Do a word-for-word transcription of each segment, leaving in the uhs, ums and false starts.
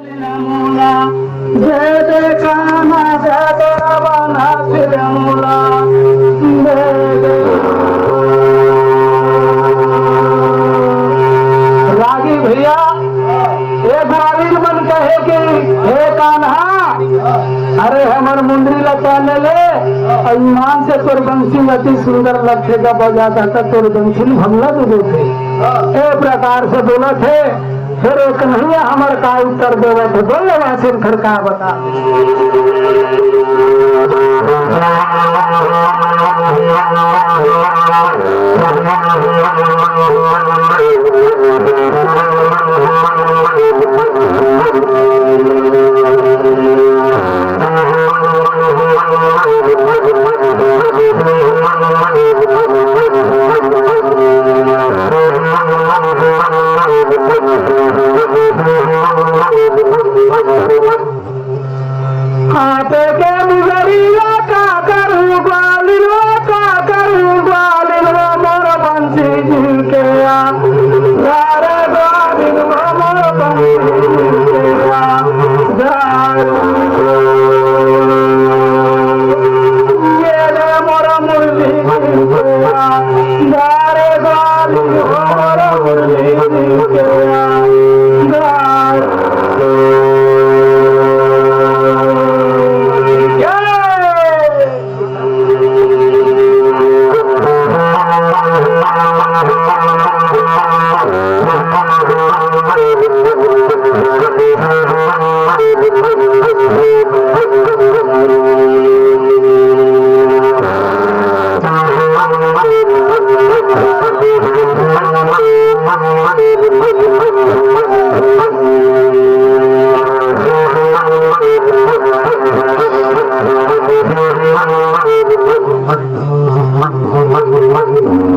जय जय कान्हा, जय जय रावण, सिर मूला। जय जय। रागी भैया, ये ग्वालिन मन कहे कि हे कान्हा, अरे हमर मुंदरी ल तैं ले ले, अउ ईमान से तोर बंसी अति सुंदर लगथे, गा बजाथस त तोर बंसी ल भंगला दे देथे। ए प्रकार से बोलथे। फेर ओ कन्हैया हमर का उत्तर देवत हे, बोल ले वासिन, फेर का बता। हाथे के मुसरिया का करूं ग्वालिन, का करूं ग्वालिन, मोर बंसी झिलके आ। गा रे ग्वालिन, मोर बंसी झिलके आ। गा रे। ये रे मोर मुरली झिलके आ। गा रे ग्वालिन, मोर मुरली झिलके आ। गा रे।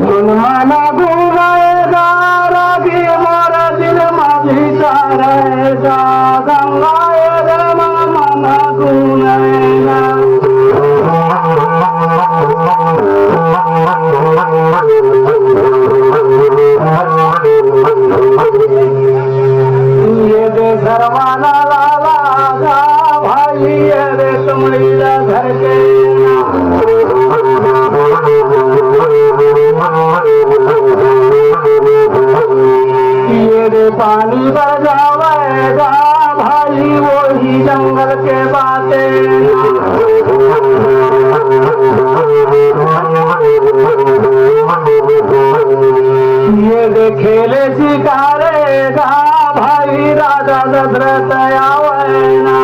मन माना गुनाहेगार, रागी मोर दिल मा भीतर रहेगा, गंगा रे मन माना गुनाहेगार। ये दे शर्माना लाला गा भाई, ये दे तुमड़ी ला घर के। ये दे पानी भर जावेगा भाई, वही जंगल के बातें। ये दे खेले शिकारे गा भाई, राजा दशरथ आवे ना।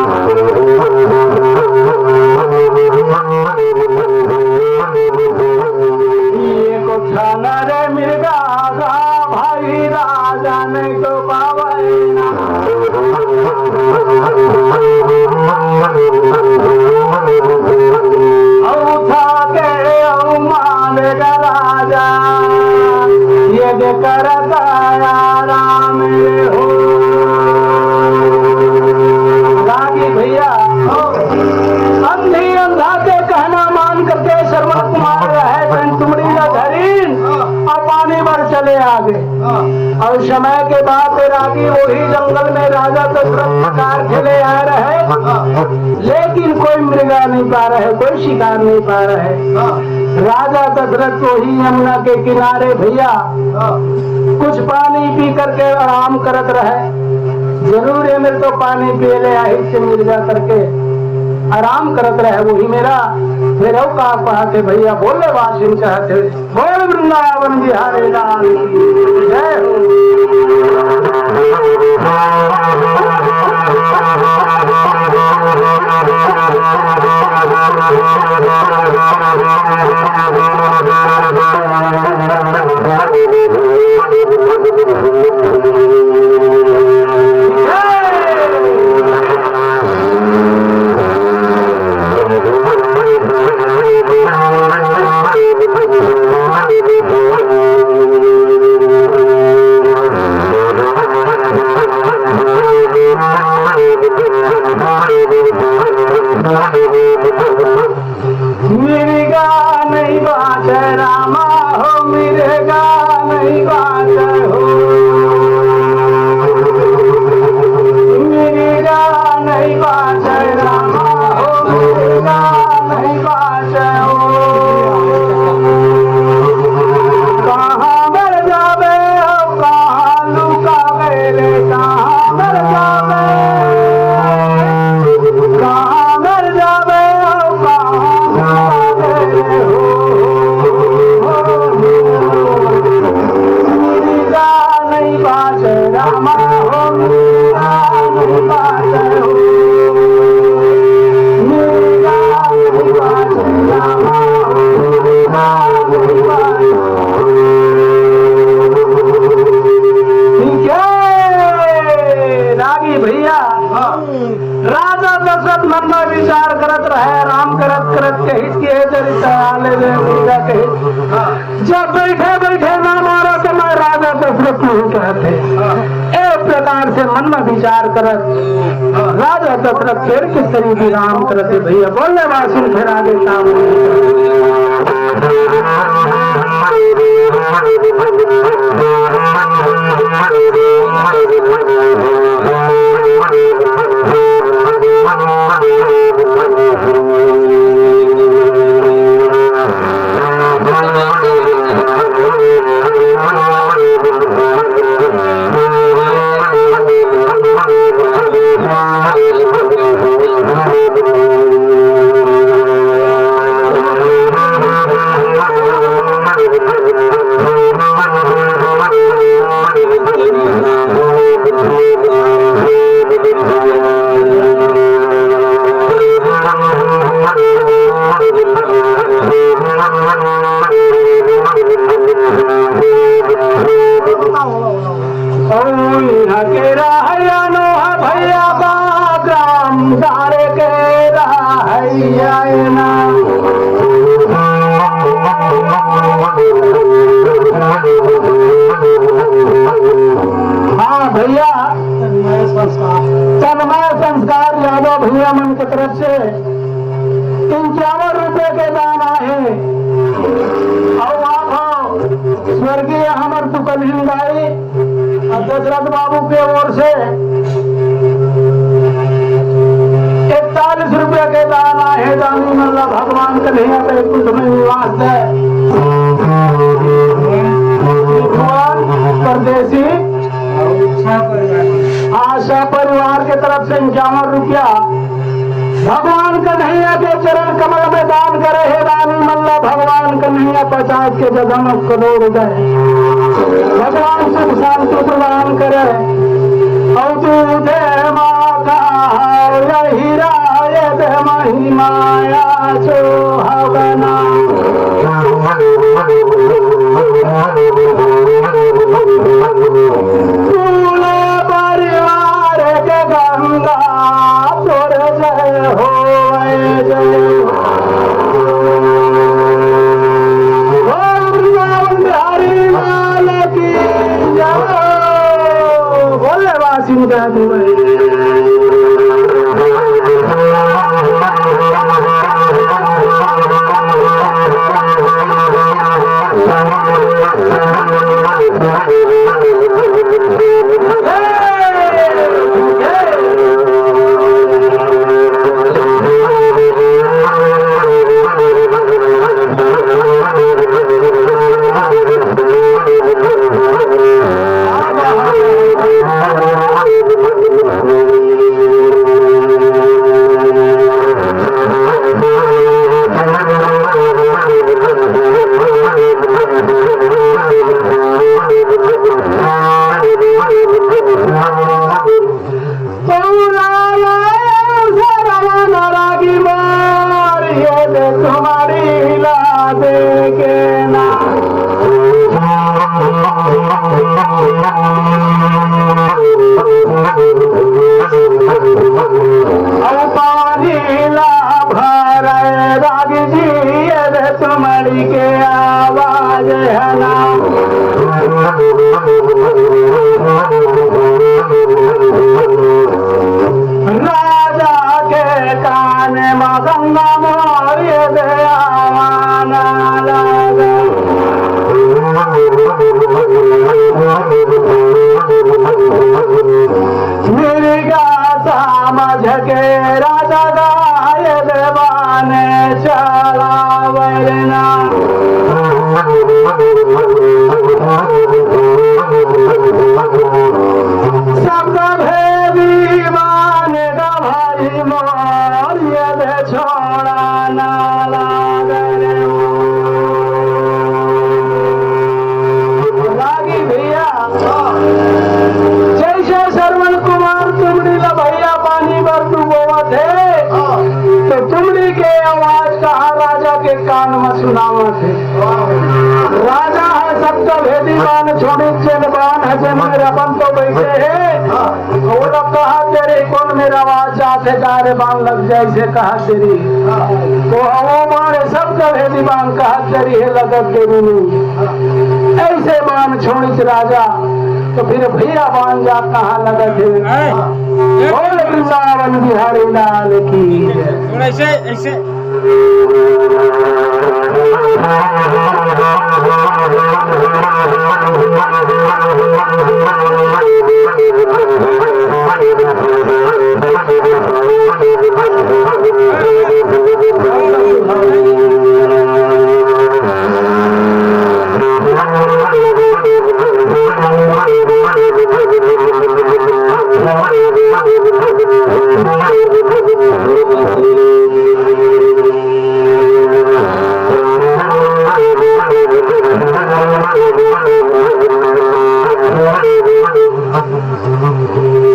ये को छाना रे मिर्गा गा भाई, राजा नहीं तो पावे ना। अउ उठा के अउ मार दे राजा, ये दे करता आराम रे हो। रागी भैया, अंधी अंधा के कहना मान करके श्रवण कुमार है, चंचुमड़ी का धरीन, और पानी भर चले आ गए। और समय के बाद रागी वही जंगल में राजा दशरथ शिकार खेले आ रहे, लेकिन कोई मृगा नहीं पा रहे, कोई शिकार नहीं पा रहे। राजा दशरथ वही यमुना के किनारे भैया कुछ पानी पी करके आराम करत रहे। जरूर ये मेरे तो पानी पी ले आहित से मृगा करके आराम करत रहे वही मेरा। फिर वो का कहा थे भैया, बोले वासिन कहते। बोल वृंदावन बिहारी लाल की जय हो। राजा दशरथ मन में विचार करत रहे, आराम करत करत कहिस कि "हे दरिद्र, आ ले दे, दे दे," कहिस। जब बइठे बइठे ना मारत समय राजा दशरथ नहीं कहत हे। ए प्रकार से मन में विचार करत राजा दशरथ फेर किस तरी विराम करत हे भइया। बोल ले वासिन फेर आगे काम। अउ इहाँ के रहइया नोहा भइया बा, ग्राम डारे के रहइया ए ना। हाँ भइया, तन्मय संस्कार यादव भइया मन के तरफ से इक्यावन रुपये के दान आए हे। अउ आप हो स्वर्गीय हमर तुकलहीन दाई अउ दशरथ बाबू के ओर से इकतालीस रुपये के दान आए हे। दानी मन ला भगवान कन्हैया बैकुंठ में निवास दे। भगवान परदेसी आशा परिवार के तरफ से इक्यावन रुपया भगवान कन्हैया के चरण कमल में दान करे हे। दानी मन ला भगवान कन्हैया पचास के जगह में करोड़ दे। भगवान सुख शांति प्रदान करे। अउ तू दे माँ का हीरा ये दे महिमाया जो हवना। पूरा परिवार के गंगा तोर जय होवे जय। बोल वृंदावन बिहारी लाल की जय। बोले वासिन का अउ पानी ला भरे राग जी, ये दे तुमड़ी के आवाज हे ना। राजा के कान में गंगा मोर ये दे आवाना लागे। मिर्गा समझ के राजा गाय देवाने चलावरना। शब्द भेदी मान का भाई मोर ये दे छोड़ा ना लागे रे। रागी भैया, जैसे श्रवण कुमार तुमड़ी ला भैया पानी बर डुबोवत हे, तो तुमड़ी के आवाज कहा राजा के कान में सुनावत हे। राजा ह सबका भेदी बान छोड़ी चेल बान ह, जेन मेर अपन तो बइठे हे। वो लोग कहत रही, "कोन मेर आवाज जात हे, जा रे बान लग जाइस हे," कहत रही। तो हवो बान सबका भेदी बान कहत रही हे, लगत देरी नहीं। अइसे बान छोड़िस राजा, तो फिर भैया बान जात कहाँ लगत हे। बोल वृंदावन बिहारी लाल की। थोड़ा ऐसे, ऐसे।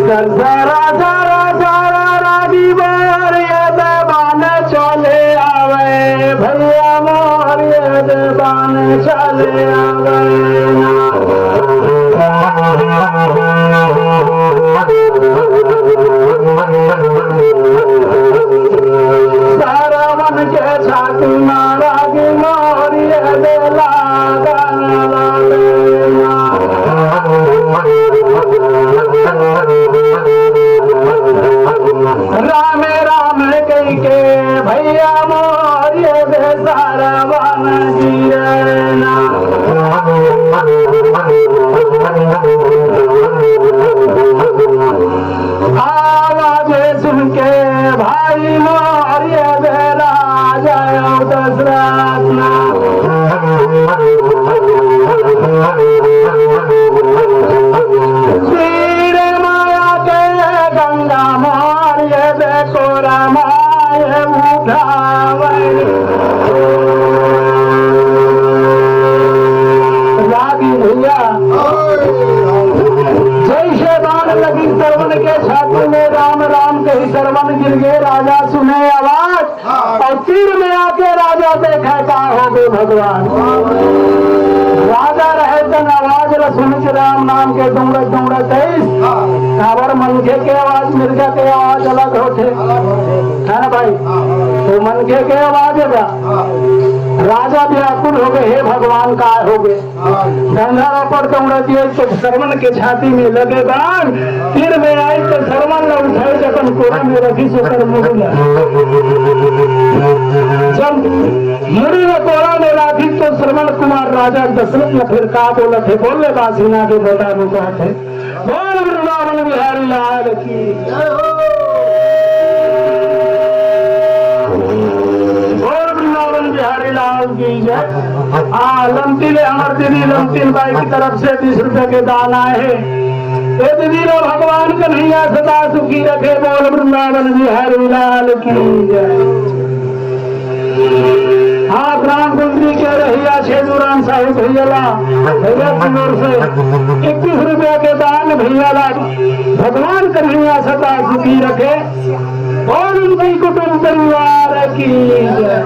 जरा, जरा, जरा, रागी बार ये देवान चले आवे, भैया मोर ये देवान चले आवे। सारा मन के छाती मारा की मोर ये देला गाना। राम राम कहि के भैया मोर ये बेसारा बन जिए ना। आवाज सुन के भाई मोर ये बेरा जय दशरथ ना। तीर माया के गंगा मार ये देखो रामाय उठावे। रागी भैया, जैसे बाण लगी सरवन के छाती में, राम राम कही सरवन गिर गए, राजा सुने आवाज। हाँ। अउ तीर में आके राजा देखे का होगे भगवान। राजा रहे तन आवाज ल सुन के राम नाम के डुंगड़त डुंगड़त आइस। हाँ। काबर मनखे के आवाज, मिर्गा के आवाज अलग होथे। अलग होथे। है ना भाई? हाँ। तो मनखे के आवाज हे बा। हाँ। राजा व्याकुल होगे, हे भगवान का होगे? गंगाराम पर दौड़त ये तो सरवन के छाती में लगे बाण, तीर में आई तो सरवन ला उठाई, जब अपन कोरा में रखिस ओकर मुड़ी ला। जब मुड़ी ला कोरा में राखिस तो सरवन कुमार राजा दशरथ ला फिर का बोलत हे, बोल ले बात सुना के बता नु कहत हे। बोल वृंदावन बिहारी लाल की जय हो। बोल वृंदावन बिहारी लाल की जय। हाँ, लमती ले हमर दीदी लमतीन बाई की तरफ से बीस रुपया के दान आए हे। ए दीदी ला भगवान कन्हैया सदा सुखी रखे। बोल वृंदावन बिहारी लाल की जय। हाँ, राम कुंडली के रहिया छेदू राम साहू भैया ला, भैया की ओर से इक्कीस रुपया के दान भैया ला भगवान कन्हैया सदा सुखी रखे और उनकी कुटुंब परिवार की जय।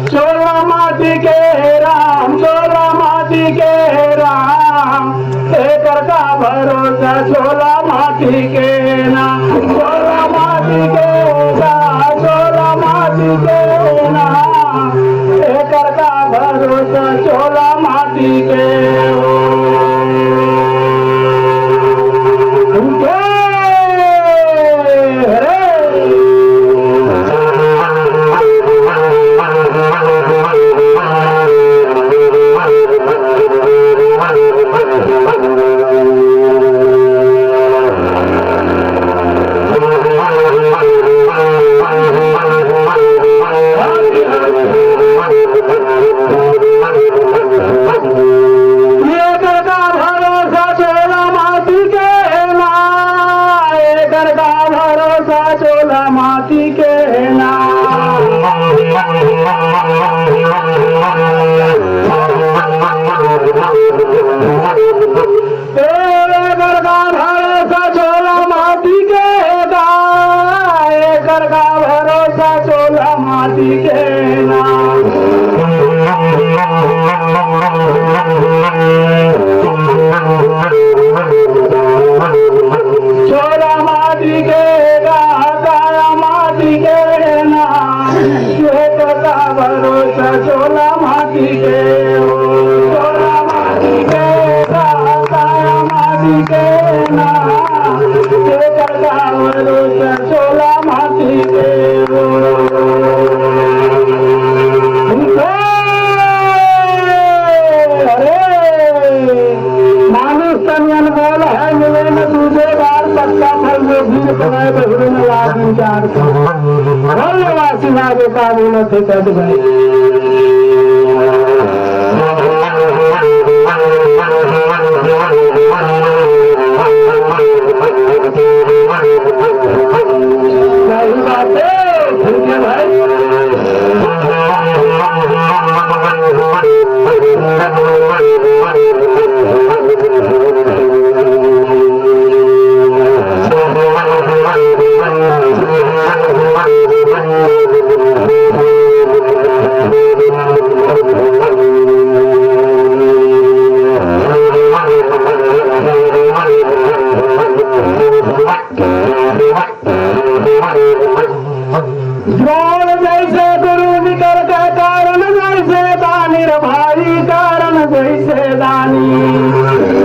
चोला माटी के राम, चोला माटी के राम, एकर का भरोसा चोला माटी के ना, चोला माटी के राम, चोला माटी के ना, एकर का भरोसा चोला माटी के। जय। के हो, चोला माटी के, सारा माटी के ना, के करता हो, चोला माटी के हो। अरे, मानुष तन अनमोल है, मिले न दूजे बार, पक्का फल में भीड़ पड़े, बहुरे न लाग विचार। धन्यवाद, सिवा के का बोलत हे, कट गए। सही बात है, ठीक है भाई। द्रोण जैसे गुरु निकल के कारण जैसे दानी रे भाई, कारण जैसे दानी।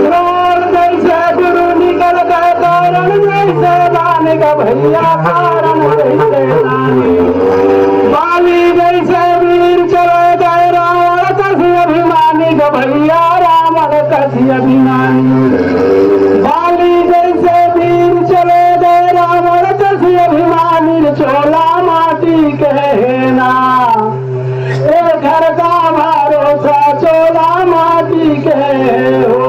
द्रोण जैसे गुरु निकल के कारण जैसे दानी का भैया, कारण जैसे दानी। बाली जैसे वीर चले गए रावण कसी अभिमानी का भैया, रावण कसी अभिमानी। बाली जैसे वीर चले गए रावण कसी अभिमानी, चोला माटी के है ना, ए घर का भरोसा चोला माटी के हो।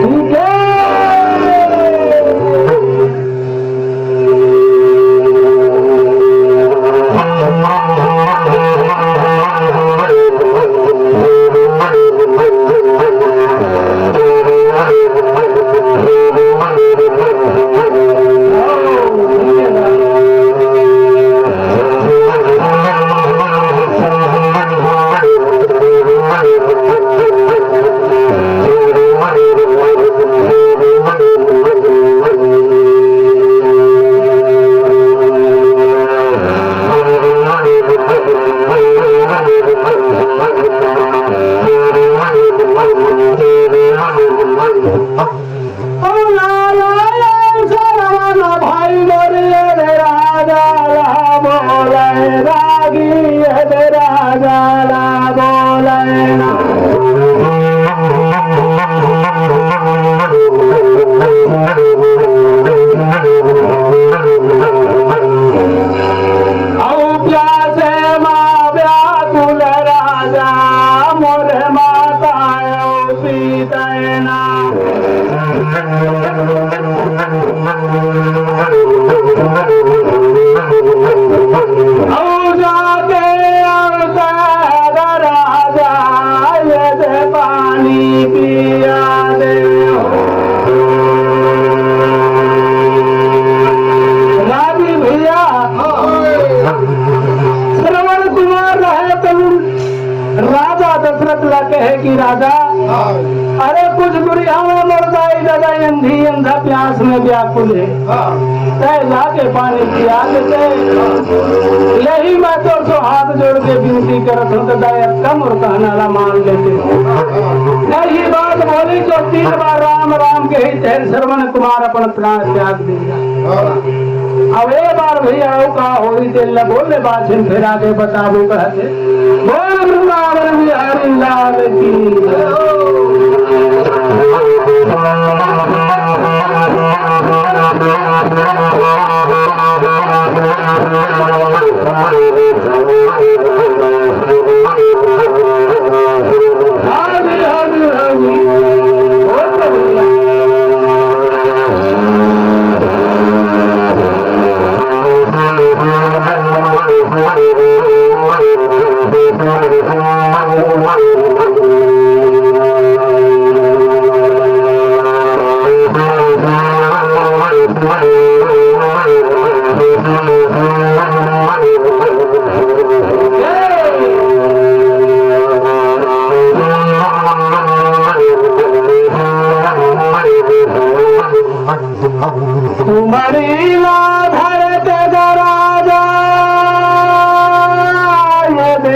ठीक है। भाई मोरे राजा ला बोले रागी, राजा ला बोले ना। अउ प्यासे मा व्याकुल राजा, मोर माता अउ पिता ना। अउ जाके अंतर राजा, ये दे पानी पिया दे। राजी भैया, श्रवण कुमार रहे तब राजा दशरथ ला कहे कि राजा, अरे कुछ दूरी हमें मोर दाई ददा अंधी अंधा प्यास में व्याकुल है। तय लाके पानी पिया देते। यही मैं तोर से हाथ जोड़ के विनती करत हूँ, तो दया कम और कहना ला मान लेते। नहीं बात बोली तो तीन बार राम राम कही, तेन श्रवण कुमार अपन प्राण त्याग दिया। अब एक बार भैया आओ का होई तेल न बोलने बात फिर आगे बताबो कहते। बोल वृंदावन बिहारी लाल की।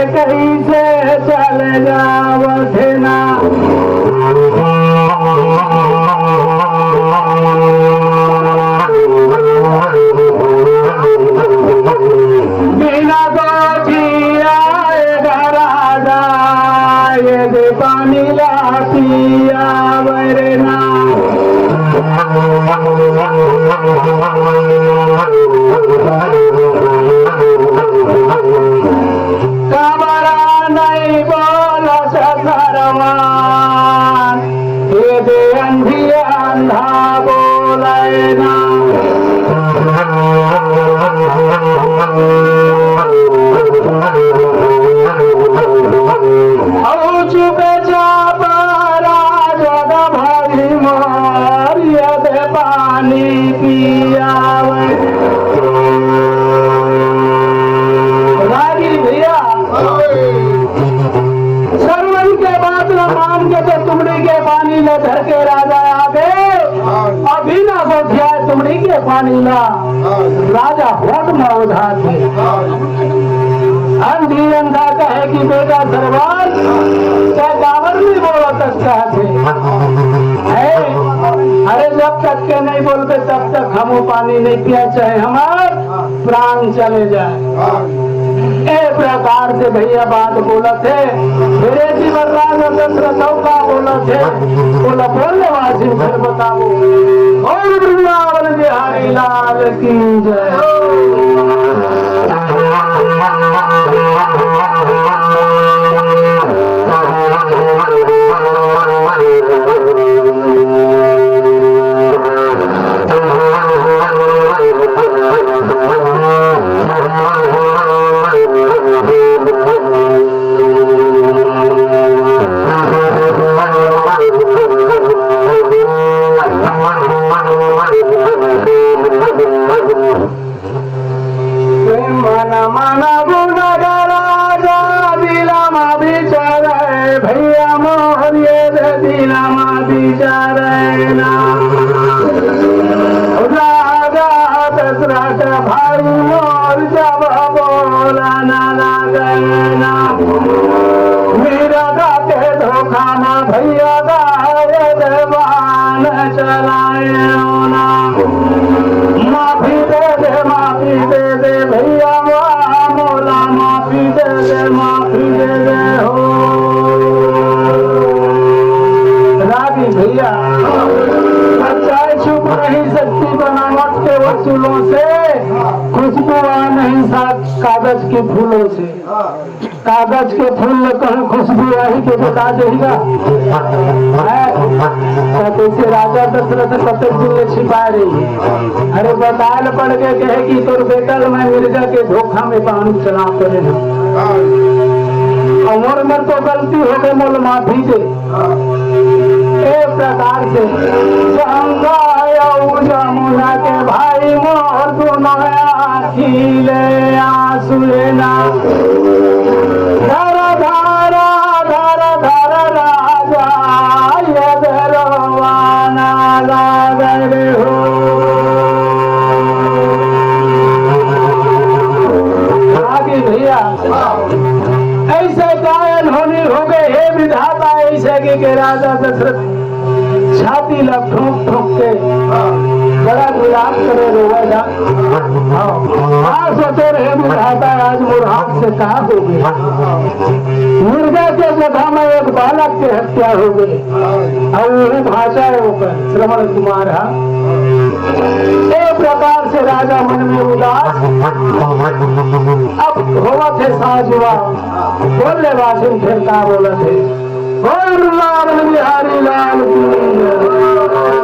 कइसे चल जावथे ना। बिना गोठिया ए राजा, ये दे पानी ला पियावरे ना। काबरा नहीं बोलस सरवान, ये दे अंधी अंधा बोले ना। औ चुपचाप राजा भाई मार, ये दे पानी पियावे। रागी भैया, सरवन के बात ला मान के तो तुमड़ी के पानी ला धर के राजा आगे। अभी ना गोठिया तुमड़ी के पानी ला। राजा होठ में उधार थे। अंधी अंधा कहे कि बेटा सरवान, तैं काबर नहीं बोलत अस कहत हे। है? अरे जब तक के नहीं बोलबे तब तक हमू पानी नहीं पिया, चाहे हमार प्राण चले जाए। ए प्रकार से भैया बात बोलत हे। फिर एक ही बार राजा दशरथ का बोलत हे, बोला बोलने वासी फिर बताओ। और वृंदावन बिहारी लाल की जय। मन मन गुण गा राजा, दिलमा बिचारे भैया मोर, ये दे दिलमा बिचारे ना। राजा दशरथ भाई मोर, जब बोला ना लागे ना। मेरा गाते धोखा ना भैया, गाए दे बाण चलाए ना। माफी दे दे, माफी दे दे भैया, वाह, मोला माफी दे दे, माफी दे दे हो। रागी भैया, चाय छुप नहीं सकती बनावट के वसूलों से, खुशबू आ नहीं सा कागज के फूलों से। कागज के फूल ल कहूं खुशबू आही के बता देही गा। हैं? त कइसे राजा दशरथ कतेक दिन ले छिपाए रही। अरे बताए ल पड़ गे, कहे कि तोर बेटा ल मैं मिर्गा के धोखा में बाण चला पड़े हंव। अउ मोर मेर तो गलती हो गे, मोला माफी दे। ए प्रकार से गंगा अउ जमुना के भाई मोर दुनो आँखी ले आंसू लेना। धर, धर, धर, धर राजा, ये दे रोवाना लागे रे हो। आगे भैया, अइसे का अनहोनी हो गे हे विधाता, अइसे के, के राजा दशरथ छाती ला ठोंक ठोंक के बड़ा विलाप करे, रोवे ला। हाँ, का सोचे रहे विधाता, आज मोर हाथ से का हो गे? मिर्गा के जगह में एक बालक के हत्या हो गे। अउ वही भाषा हे ओकर, श्रवण कुमार हा। ए प्रकार से राजा मन में उदास। अब होवत हे साँझ हुआ, बोले वासिन फिर का बोलत हे। बोल वृंदावन बिहारी लाल की जय।